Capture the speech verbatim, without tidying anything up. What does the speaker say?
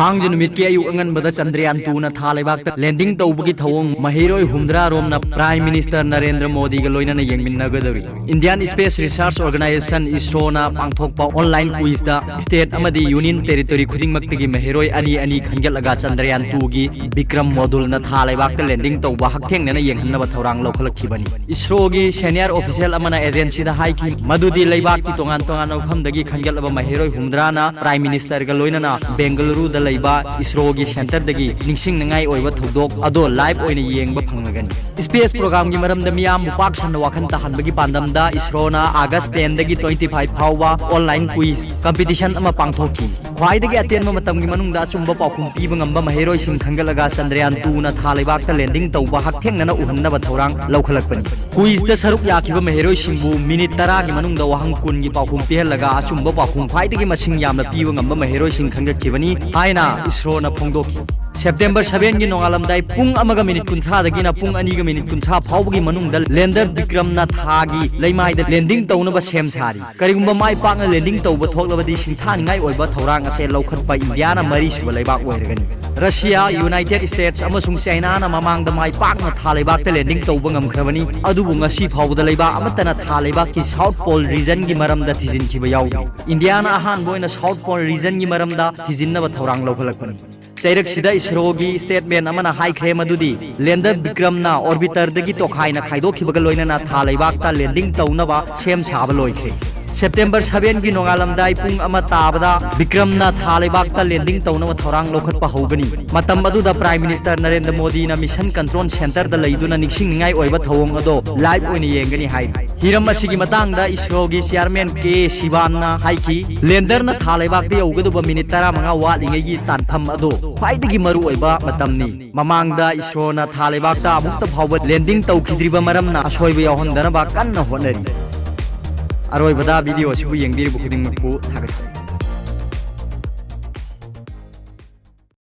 ꯊꯥꯡꯖ ꯅꯨꯃꯤꯠꯀꯤ ꯑꯌꯨꯛ ꯑꯉꯟꯕꯗ ꯆꯟꯗ꯭ꯔꯌꯥꯟ ꯇꯨꯅ ꯊꯥ ꯂꯩꯕꯥꯛꯇ ꯂꯦꯟꯗꯤꯡ ꯇꯧꯕꯒꯤ ꯊꯧꯑꯣꯡ ꯃꯍꯩꯔꯣꯏ ꯍꯨꯝꯗ꯭ꯔꯥ ꯔꯣꯝꯅ Prime Minister ꯅꯔꯦꯟꯗ꯭ꯔ ꯃꯣꯗꯤꯒ ꯂꯣꯏꯅꯅ ꯌꯦꯡꯃꯤꯟꯅꯒꯗꯧꯔꯤ꯫ Indian Space Research Organisation, ISROꯅ ꯄꯥꯡꯊꯣꯛꯄ online quizꯇ state ꯑꯃꯗꯤ union territory ꯈꯨꯗꯤꯡꯃꯛꯇꯒꯤ ꯃꯍꯩꯔꯣꯏ ꯑꯅꯤ ꯑꯅꯤ ꯈꯟꯒꯠꯂꯒ ꯆꯟꯗ꯭ꯔꯌꯥꯟ ꯇꯨꯒꯤ ꯕꯤꯀ꯭ꯔꯝ module ꯅ ꯊꯥ ꯂꯩꯕꯥꯛꯇ ꯂꯦꯟꯗꯤꯡ ꯇꯧꯕ ꯍꯛꯊꯦꯡꯅꯅ ꯌꯦꯡꯍꯟꯅꯕ ꯊꯧꯔꯥꯡ ꯂꯧꯈꯠꯂꯛꯈꯤꯕꯅꯤ꯫ ISROꯒꯤ senior official ꯑꯃꯅ agencyꯗ ꯍꯥꯏꯈꯤ ꯃꯗꯨꯗꯤ ꯂꯩꯕꯥꯛꯀꯤ ꯇꯣꯉꯥꯟ ꯇꯣꯉꯥꯟꯕ ꯃꯐꯝꯗꯒꯤ ꯈꯟꯒꯠꯂꯕ ꯃꯍꯩꯔꯣꯏ ꯍꯨꯝꯗ꯭ꯔꯥꯅ Prime Ministerꯒ ꯂꯣꯏꯅꯅ ꯕꯦꯡꯒꯂꯨꯔꯨꯗ ꯂꯩꯕ ISROꯒꯤ centreꯗꯒꯤ ꯅꯤꯡꯁꯤꯡꯅꯤꯡꯉꯥꯏ ꯑꯣꯏꯕ ꯊꯧꯗꯣꯛ ꯑꯗꯣ live ꯑꯣꯏꯅ ꯌꯦꯡꯕ ꯐꯪꯂꯒꯅꯤ꯫ Space programꯒꯤ ꯃꯔꯝꯗ ꯃꯤꯌꯥꯝꯕꯨ ꯄꯥꯛ ꯁꯟꯅ ꯋꯥꯈꯜ ꯇꯥꯍꯟꯕꯒꯤ ꯄꯥꯟꯗꯝꯗ ISROꯅ August tenꯗꯒꯤ twenty five ꯐꯥꯎꯕ online quiz competition ꯑꯃ ꯄꯥꯡꯊꯣꯛꯈꯤ꯫ ꯈ꯭ꯋꯥꯏꯗꯒꯤ ꯑꯇꯦꯟꯕ ꯃꯇꯝꯒꯤ ꯃꯅꯨꯡꯗ ꯑꯆꯨꯝꯕ ꯄꯥꯎꯈꯨꯝ ꯄꯤꯕ ꯉꯝꯕ ꯃꯍꯩꯔꯣꯏꯁꯤꯡ ꯈꯟꯒꯠꯂꯒ ꯆꯟꯗ꯭ꯔꯌꯥꯟ ꯇꯨꯅ ꯊꯥ ꯂꯩꯕꯥꯛꯇ ꯂꯦꯟꯗꯤꯡ ꯇꯧꯕ ꯍꯛꯊꯦꯡꯅꯅ ꯎꯍꯟꯅꯕ ꯊꯧꯔꯥꯡ ꯂꯧꯈꯠꯂꯛꯄꯅꯤ꯫ Quizꯇ ꯁꯔꯨꯛ ꯌꯥꯈꯤꯕ ꯃꯍꯩꯔꯣꯏꯁꯤꯡꯕꯨ minute ꯇꯔꯥꯒꯤ ꯃꯅꯨꯡꯗ ꯋꯥꯍꯪ ꯀꯨꯟꯒꯤ ꯄꯥꯎꯈꯨꯝ ꯄꯤꯍꯜꯂꯒ ꯑꯆꯨꯝꯕ ꯄꯥꯎꯈꯨꯝ ꯈ꯭ꯋꯥꯏꯗꯒꯤ ꯃꯁꯤꯡ ꯌꯥꯝꯅ ꯄꯤꯕ ꯉꯝꯕ ꯃꯍꯩꯔꯣꯏꯁꯤꯡ ꯈꯟꯒꯠꯈꯤꯕꯅꯤ ꯍꯥꯏꯅ ISROꯅ ꯐꯣꯡꯗꯣꯛꯈꯤ꯫ September sevenꯒꯤ ꯅꯣꯡꯉꯥꯜꯂꯝꯗꯥꯏ ꯄꯨꯡ ꯑꯃꯒ minute ꯀꯨꯟꯊ꯭ꯔꯥꯗꯒꯤꯅ ꯄꯨꯡ ꯑꯅꯤꯒ minute ꯀꯨꯟꯊ꯭ꯔꯥ ꯐꯥꯎꯕꯒꯤ ꯃꯅꯨꯡꯗ lander ꯕꯤꯀ꯭ꯔꯝꯅ ꯊꯥꯒꯤ ꯂꯩꯃꯥꯏꯗ ꯂꯦꯟꯗꯤꯡ ꯇꯧꯅꯕ ꯁꯦꯝ ꯁꯥꯔꯤ꯫ ꯀꯔꯤꯒꯨꯝꯕ ꯃꯥꯏ ꯄꯥꯛꯅ ꯂꯦꯟꯗꯤꯡ ꯇꯧꯕ ꯊꯣꯛꯂꯕꯗꯤ ꯁꯤꯡꯊꯥꯅꯤꯡꯉꯥꯏ ꯑꯣꯏꯕ ꯊꯧꯔꯥꯡ ꯑꯁꯦ ꯂꯧꯈꯠꯄ ꯏꯟꯗꯤꯌꯥꯅ ꯃꯔꯤꯁꯨꯕ ꯂꯩꯕꯥꯛ ꯑꯣꯏꯔꯒꯅꯤ꯫ ꯔꯁꯤꯌꯥ, United States ꯑꯃꯁꯨꯡ ꯆꯥꯏꯅꯥꯅ ꯃꯃꯥꯡꯗ ꯃꯥꯏ ꯄꯥꯛꯅ ꯊꯥ ꯂꯩꯕꯥꯛꯇ ꯂꯦꯟꯗꯤꯡ ꯇꯧꯕ ꯉꯝꯈ꯭ꯔꯕꯅꯤ, ꯑꯗꯨꯕꯨ ꯉꯁꯤ ꯐꯥꯎꯕꯗ ꯂꯩꯕꯥꯛ ꯑꯃꯠꯇꯅ ꯊꯥ ꯂꯩꯕꯥꯛꯀꯤ South Pole regionꯒꯤ ꯃꯔꯝꯗ ꯊꯤꯖꯤꯟꯈꯤꯕ ꯌꯥꯎꯗ꯭ꯔꯤ꯫ ꯏꯟꯗꯤꯌꯥꯅ ꯑꯍꯥꯟꯕ ꯑꯣꯏꯅ South Pole regionꯒꯤ ꯃꯔꯝꯗ ꯊꯤꯖꯤꯟꯅꯕ ꯊꯧꯔꯥꯡ ꯂꯧꯈꯠꯂꯛꯄꯅꯤ꯫ ꯆꯩꯔꯛꯁꯤꯗ ISROꯒꯤ statement ꯑꯃꯅ ꯍꯥꯏꯈ꯭ꯔꯦ ꯃꯗꯨꯗꯤ lander ꯕꯤꯀ꯭ꯔꯝꯅ orbiterꯗꯒꯤ ꯇꯣꯈꯥꯏꯅ ꯈꯥꯏꯗꯣꯛꯈꯤꯕꯒ ꯂꯣꯏꯅꯅ ꯊꯥ ꯂꯩꯕꯥꯛꯇ ꯂꯦꯟꯗꯤꯡ ꯇꯧꯅꯕ ꯁꯦꯝ ꯁꯥꯕ ꯂꯣꯏꯈ꯭ꯔꯦ꯫ September sevenꯒꯤ ꯅꯣꯡꯉꯥꯜꯂꯝꯗꯥꯏ ꯄꯨꯡ ꯑꯃ ꯇꯥꯕꯗ ꯕꯤꯀ꯭ꯔꯝꯅ ꯊꯥ ꯂꯩꯕꯥꯛꯇ ꯂꯦꯟꯗꯤꯡ ꯇꯧꯅꯕ ꯊꯧꯔꯥꯡ ꯂꯧꯈꯠꯄ ꯍꯧꯒꯅꯤ꯫ ꯃꯇꯝ ꯑꯗꯨꯗ Prime Minister ꯅꯔꯦꯟꯗ꯭ꯔ ꯃꯣꯗꯤꯅ mission control centreꯗ ꯂꯩꯗꯨꯅ ꯅꯤꯡꯁꯤꯡꯅꯤꯡꯉꯥꯏ ꯑꯣꯏꯕ ꯊꯧꯑꯣꯡ ꯑꯗꯣ live ꯑꯣꯏꯅ ꯌꯦꯡꯒꯅꯤ ꯍꯥꯏꯔꯤ꯫ ꯍꯤꯔꯝ ꯑꯁꯤꯒꯤ ꯃꯇꯥꯡꯗ ISROꯒꯤ chairman ꯀꯦ ꯁꯤꯕꯥꯟꯅ ꯍꯥꯏꯈꯤ, landerꯅ ꯊꯥ ꯂꯩꯕꯥꯛꯇ ꯌꯧꯒꯗꯧꯕ minute ꯇꯔꯥꯃꯉꯥ ꯋꯥꯠꯂꯤꯉꯩꯒꯤ ꯇꯥꯟꯐꯝ ꯑꯗꯨ ꯈ꯭ꯋꯥꯏꯗꯒꯤ ꯃꯔꯨꯑꯣꯏꯕ ꯃꯇꯝꯅꯤ꯫ ꯃꯃꯥꯡꯗ ISROꯅ ꯊꯥ ꯂꯩꯕꯥꯛꯇ ꯑꯃꯨꯛꯇ ꯐꯥꯎꯕ ꯂꯦꯟꯗꯤꯡ ꯇꯧꯈꯤꯗ꯭ꯔꯤꯕ ꯃꯔꯝꯅ ꯑꯁꯣꯏꯕ ꯌꯥꯎꯍꯟꯗꯅꯕ ꯀꯟꯅ ꯍꯣꯠꯅꯔꯤ꯫ ꯑꯔꯣꯏꯕꯗ video ꯑꯁꯤꯕꯨ ꯌꯦꯡꯕꯤꯔꯤꯕ ꯈꯨꯗꯤꯡꯃꯛꯄꯨ ꯊꯥꯒꯠꯆꯔꯤ꯫